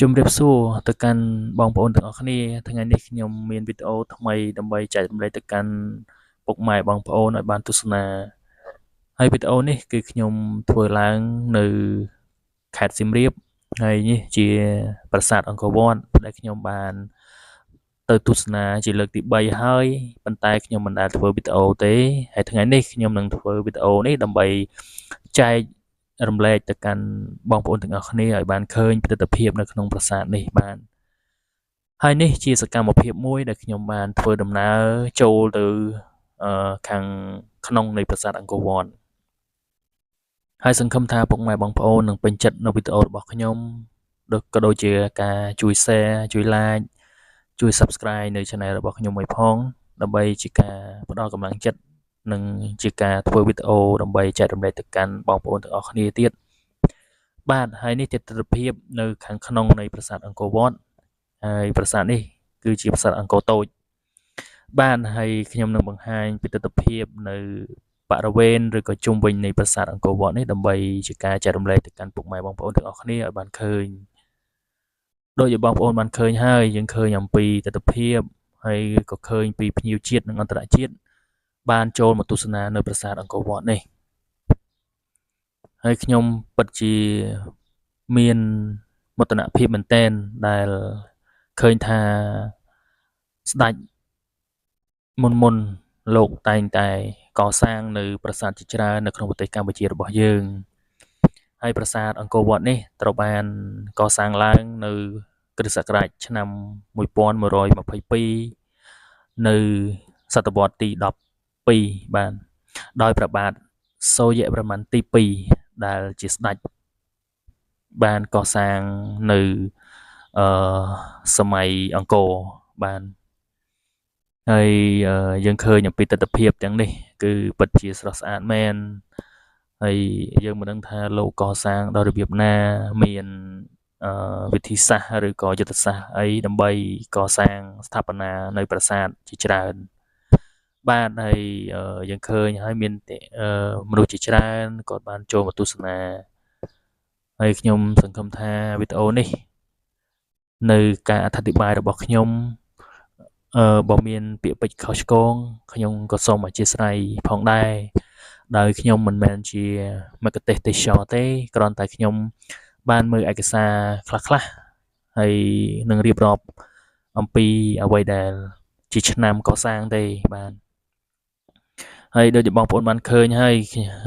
ជំរាបសួរទៅកាន់បងប្អូនទាំងអស់គ្នាថ្ងៃនេះខ្ញុំមានវីដេអូថ្មីដើម្បីចែករំលែកទៅកាន់ពុកម៉ែបងប្អូនឲ្យបានទស្សនាហើយវីដេអូនេះគឺខ្ញុំធ្វើឡើងនៅខេត្តសៀមរាបហើយនេះជាប្រាសាទអង្គរវត្តដែលខ្ញុំបានទៅទស្សនាជាលើកទី3ហើយប៉ុន្តែខ្ញុំមិនដែលធ្វើវីដេអូទេហើយថ្ងៃនេះខ្ញុំនឹងធ្វើវីដេអូនេះដើម្បីចែករំលែកទៅកាន់បងប្អូនទាំងអស់គ្នាឲ្យបានឃើញទិដ្ឋភាពនៅក្នុងប្រាសាទនេះបានហើយនេះជាសកម្មភាពមួយដែលខ្ញុំបានធ្វើដំណើរចូលទៅខាងក្នុងនៃប្រាសាទអង្គរវត្តហើយសង្ឃឹមថាពុកម៉ែបងប្អូននឹងពេញចិត្តនៅវីដេអូរបស់ខ្ញុំក៏ដូចជាការជួយ Share ជួយ Like ជួយ Subscribe នៅ Channel របស់ខ្ញុំមួយផងដើម្បីជាការផ្ដល់កម្លាំងចិត្តនិងជាការធ្វើវីដេអូដើម្បីចែករំលែកទៅកាន់បងប្អូនទាំងអស់គ្នាទៀតបាទហើយនេះទិដ្ឋភាពនៅខាងក្នុងនៃប្រាសាទអង្គរវត្តហើយប្រាសាទនេះគឺជាប្រាសាទអង្គរតូចបាទហើយខ្ញុំនឹងបង្ហាញពីទិដ្ឋភាពនៅបរិវេណឬក៏ជុំវិញនៃប្រាសាទអង្គរវត្តនេះដើម្បីជាការចែករំលែកទៅកាន់ពុកម៉ែបងប្អូនទាំងអស់គ្នាឲ្យបានឃើញដូចជាបងប្អូនបានឃើញហើយយើងឃើញអំពីទិដ្ឋភាពហើយក៏ឃើញពីភ្ញៀវជាតិនិងអន្តរជាតិបានចូលមកទស្សនានៅប្រាសាទអង្គរវត្តនេះហើយខ្ញុំពិតជាមានមោទនភាពមែនទែនដែលឃើញថាស្ដេចមុនលោកតែងតែកសាងនៅប្រាសាទជាច្រើននៅក្នុងប្រទេសកម្ពុជារបស់យើងហើយប្រាសាទអង្គរវត្តនេះត្រូវបានកសាងឡើងនៅគ្រិស្តសករាជឆ្នាំ1122នៅសតវត្សទី12បាទដោយព្រះបាទសូរ្យវរ្ម័នទី2ដែលជាស្ដេចបានកសាងនៅសម័យអង្គរបាទហើយយើងឃើញអំពីទិដ្ឋភាពទាំងនេះគឺពិតជាស្រស់ស្អាតមែនហើយយើងមិនដឹងថាលោកកសាងដោយរបៀបណាមានវិធីសាស្ត្រឬក៏យុទ្ធសាស្ត្រអីដើម្បីកសាងស្ថាបនានៅប្រាសាទជាច្រើនបាទហើយយើងឃើញហើយមានមនុស្សជាច្រើនគាត់បានចូលមកទស្សនាហើយខ្ញុំសង្ឃឹមថាវីដេអូនេះនៅការអធិប្បាយរបស់ខ្ញុំបើមានពាក្យពេចន៍ខុសឆ្គងខ្ញុំក៏សូមអធ្យាស្រ័យផងដែរដោយខ្ញុំមិនមែនជាមគ្គុទ្ទេសក៍ទេសចរទេគ្រាន់តែខ្ញុំបានមើលឯកសារខ្លះៗហើយនឹងរៀបរាប់អំពីអ្វីដែលជាឆ្នាំកសាងទេបាទហើយដូចជាបងប្អូនបានឃើញហើយ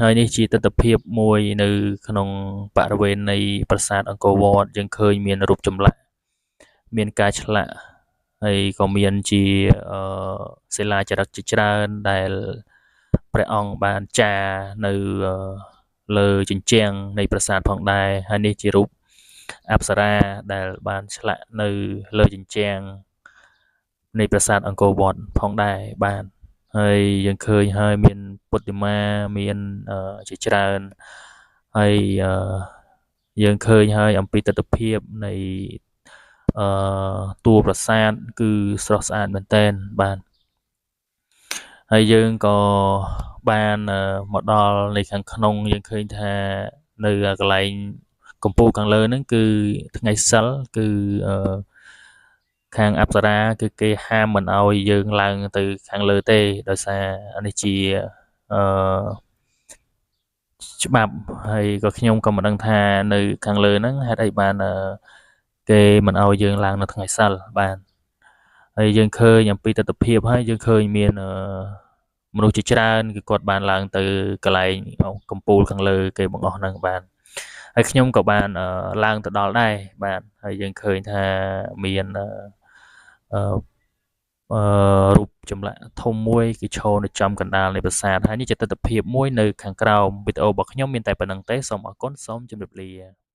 ហើយនេះជាទិដ្ឋភាពមួយនៅក្នុងបរិវេណនៃប្រាសាទអង្គរវត្តយើងឃើញមានរូបចម្លាក់មានការឆ្លាក់ហើយក៏មានជាសិលាចារឹកជាច្រើនដែលព្រះអង្គបានចារនៅលើជញ្ជាំងនៃប្រាសាទផងដែរហើយនេះជារូបអប្សរាដែលបានឆ្លាក់នៅលើជញ្ជាំងនៃប្រាសាទអង្គរវត្តផងដែរបាទហើយយើងឃើញហើយមានពុទ្ធិមាមានជាច្រើនហើយយើងឃើញហើយអំពីទិដ្ឋភាពនៃតួប្រាសាទគឺស្រស់ស្អាតមែនទែនបាទហើយយើងក៏បានមកដល់នៅខាងក្នុងយើងឃើញថានៅកន្លែងកំពូលខាងលើហ្នឹងគឺថ្ងៃសិលគឺខាងអប្សរាគឺគេហាមមិនឲ្យយើងឡើងទៅខាងលើទេដោយសារនេះជាអឺច្បាប់ហើយក៏ខ្ញុំក៏មិនដឹងថានៅខាងលើហ្នឹងហេតុអីបានគេមិនឲ្យយើងឡើងនៅថ្ងៃសិលបាទហើយយើងឃើញអំពីទិដ្ឋភាពហើយយើងឃើញមានមនុស្សជាច្រើនគឺគាត់បានឡើងទៅកន្លែងកំពូលខាងលើគេបង្អស់ហ្នឹងបាទហើយខ្ញុំក៏បានឡើងទៅដល់ដែរបាទហើយយើងឃើញថាមានរូបចម្លាក់ធំមួយគឺឈរនៅចំកណ្ដាលនៃប្រាសាទហើយនេះជាទិដ្ឋភាពមួយនៅខាងក្រោមវីដេអូរបស់ខ្ញុំមានតែប៉ុណ្្នឹងទេសូមអរគុណសូមជម្រាបលា។